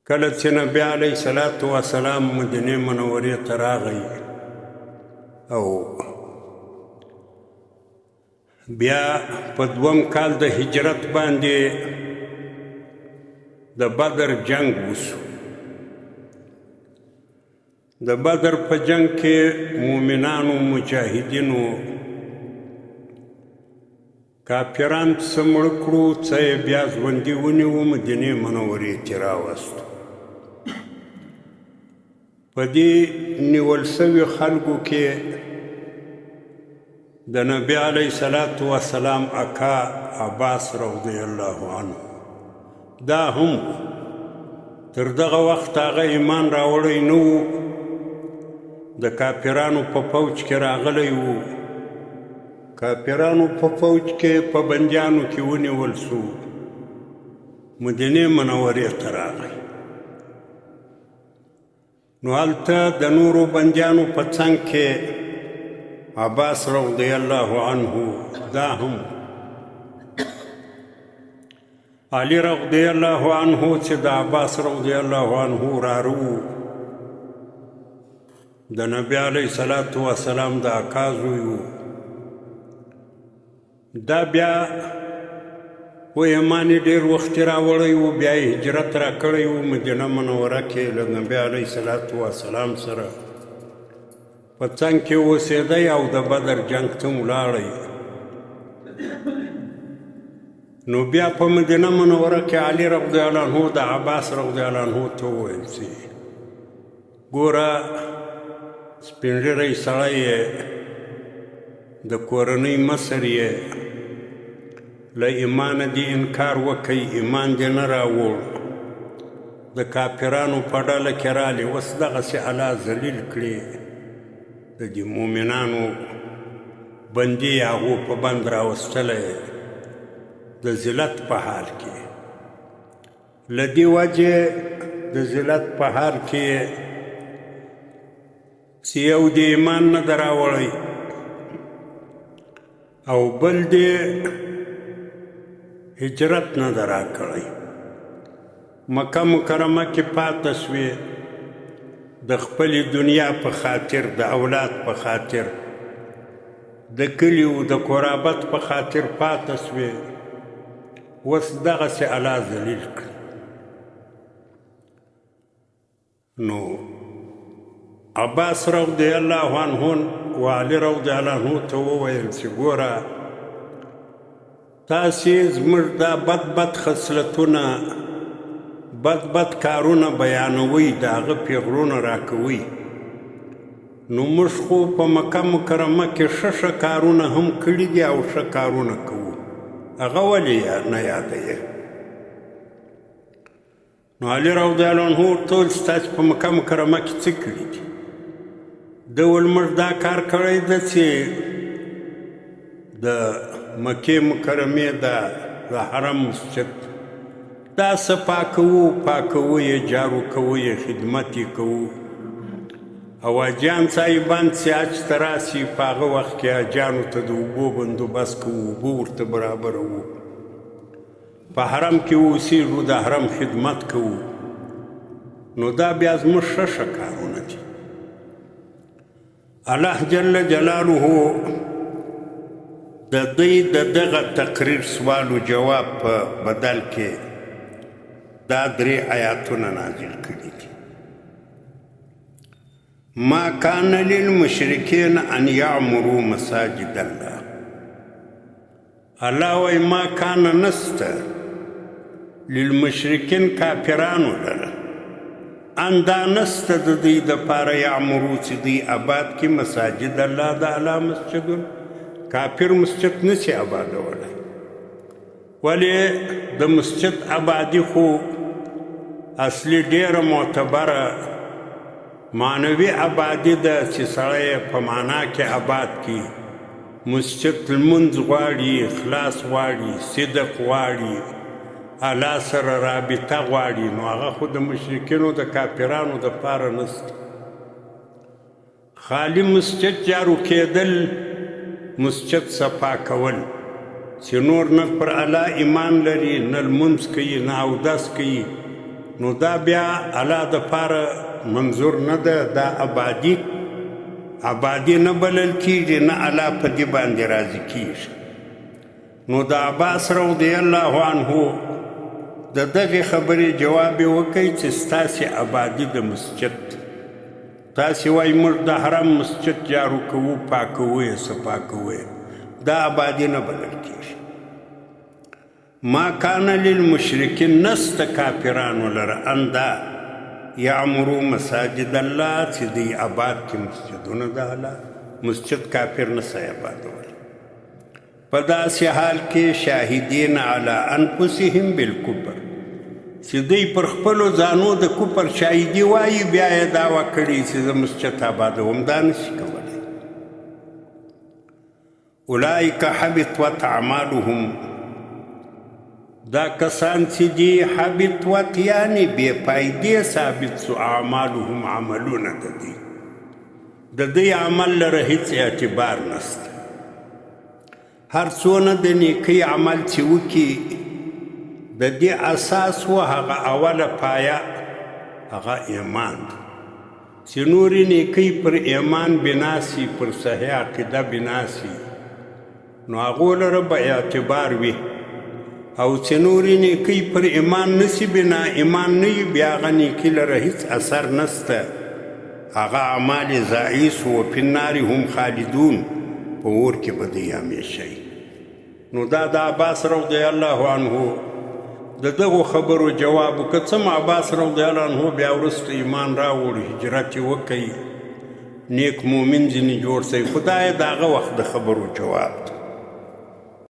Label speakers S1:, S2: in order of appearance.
S1: کله چې نبی علیه الصلاة والسلام مدینې منورې ته راغی او بیا په دوم کال د هجرت باندې د بدر جنگ وشو. د بدر په جنگ کې مؤمنانو مجاهدینو کافران څه مړه کړو، څه یې بیا ژوندي ونیو، مدینې منورې ته راوستو. په دې نیول سوي خلکو کې د نبی علیه الصلاة والسلام اکا عباس رضی الله عنه دا هم تر دغه وخت هغه ایمان راوړی نه و، د کافرانو په فوج کې راغلی و. کافرانو په فوج کې په بندیانو کې ونیول سو، مدینې منورې ته راغی. نو هلته د نورو بندیانو په څنګ کې عباس رضی الله عنه دا هم علی رضی الله عنه چې د عباس رضی الله عنه وراره و، د نبی علیه الصلاة والسلام د اکا زوی و، دا بیا و ایمان یې ډېر وختي راوړی و، بیا یې هجرت را کړی و، مدینه منوره کې له نبی علیه الصلاة والسلام سره په څنګ کې اوسېدی او د بدر جنګ ته هم ولاړی. نو بیا په مدینه منوره کې علي رضی الله عنه د عباس رضی الله عنه ته وویل چې ګوره سپین ږیری سړی یې، د کورنۍ مشر یې، له ایمانه دې انکار وکړي، ایمان دې نه راوړ، د کافرانو په ډله کې رالې، اوس دغسې الله ذلیل کړې، د دې مؤمنانو بندي یې هغو په بند راوستلی د ذلت په حال کې. له دې وجې د ذلت په حال کې چې یو دې ایمان نه دی راوړی او بل دې هجرت نه دی راکړی، مکه مکرمه کې پاته سوې د خپلې دنیا په خاطر، د اولاد په خاطر، د کلیو د قرابت په خاطر پاته سوې، اوس دغسې الله ذلیل کړي. نو عباس رضی الله عنه و علی رضی الله عنه ته وویل چې ګوره تاسې زموږ دا بد بد خصلتونه، بد بد کارونه بیانوئ، د هغه پیغورونه راکوئ، نو موږ خو په مکه مکرمه کې ښه ښه کارونه هم کړي دي او ښه کارونه کوو، هغه ولې نه یادوې؟ نو علي رضی الله عنه ورته وویل چې تاسې په مکه مکرمه کې څه کړي دي؟ ده ویل موږ دا کار کړی ده چې د مکې مکرمې د حرم مسجد دا څه پاکوو، پاکوو یې، جارو کوو یې، خدمت یې کوو، او حاجیان صاحبان چې حج ته راسي په هغه وخت کې حاجیانو ته د اوبو بندوبست کوو، اوبه ورته برابروو، په حرم کې اوسېږو، د حرم خدمت کوو، نو دا بیا زموږ ښه ښه کارونه دي. الله جل جلاله د دوی د دغه تقریر سوال و جواب په بدل کې دا درې آیاتونه نازل کړي دي. ما کان للمشرکین ان یعمروا مساجد الله. الله وای ما کان نسته للمشرکین کافرانو لره ان دا نسته د دوی دپاره یعمرو چې دوی آباد کړي مساجد الله د الله مسجدون. کافر مسجد نسي آبادولی، ولې د مسجد آبادي خو اصلي ډېره معتبره معنوي آبادي ده چې سړی یې په معنا کې آباد کړي. مسجد لمونځ غواړي، اخلاص غواړي، صدق غواړي، الله سره رابطه غواړي، نو هغه خو د مشرکینو د کافرانو دپاره نشته. خالي مسجد جارو کېدل، مسجد صفا کول، چې نور نه پر الله ایمان لري، نه لمونځ کوي، نه اودس کوي، نو دا بیا الله د پاره منظور نه ده. دا ابادي ابادي نه بلل کېږي، نه الله په دې باندې راضي کېږي. نو د عباس رضی الله عنه د دغې خبرې جواب یې وکړي چې ستاسې ابادي د مسجد، تاسې وایي موږ د حرم مسجد جارو کوو، پاکوو یې، صفا کوو یې، دا ابادي نه بلل کېږي. ما کان للمشرکین، نسته کافرانو لره ان دا یعمرو مساجد الله، چې دوی اباد کړي مسجدونه د الله. مسجد کافر نه سي ابادولی. په داسې حال کې شاهدین علی انفسهم بالکفر، چې دوی پر خپلو ځانو د کفر شاهدي وایي، بیا یې دعوه کړې چې زه مسجد آبادوم، دا نه شي کولی. اولئک حبطت اعمالهم، دا کسان چې دي حبطت یعنې بې فایدې ثابت سو اعمالهم، عملونه د دوی، د دوی عمل لره هیڅ اعتبار نشته. هر څونه د نیکۍ عمل چې وکړي، د دې اساس و هغه اوله پایه هغه ایمان دی، چې نورې نیکۍ پر ایمان بنا سي، پر صحیح عقیده بنا سي، نو هغو لره به اعتبار وي. او چې نورې نیکۍ پر ایمان نه سي بنا، ایمان نه وي، بیا هغه نیکي لره هیڅ اثر نسته، هغه اعمال یې ضایع سو. وفي النار هم خالدون، په اور کې به دوی همیشه وي. نو دا د عباس رضی الله عنه د دغو خبرو جواب. که څه هم عباس رضی الله عنه بیا وروسته ایمان راوړ، هجرت یې وکړي، نیک مؤمن ځینې جوړ سي، خو دا یې د هغه وخت د خبرو جواب دی.